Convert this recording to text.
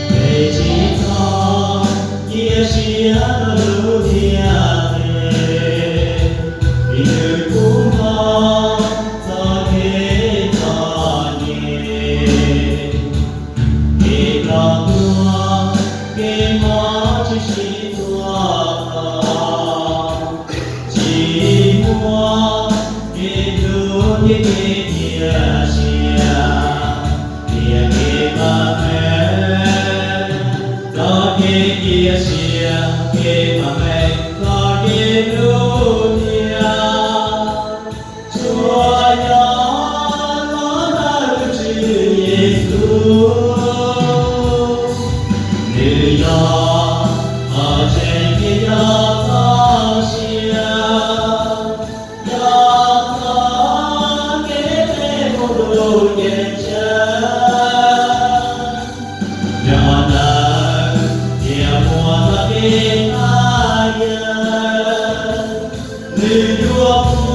Peb tsis txhob cia siab rau lub ntiaj teb, vim nws puv npo txoj kev txom nyem. Kev ploj tuag, kev mob tshwm sim tuaj txog, tsis muaj kev hlub thiab kev cia siab, tiam kev pab me, txoj kev cia siab, kev pab me, txoj kev hlub thiab tsuas yog los ntawm tus Tswv Yexus. Nws yog qhov tseeb thiab yog txoj sia, yog txoj kev peb mus rau nceeg tsam. Yog ntawd thiaj muaj txoj kev thaj yeeb, nws yuav pub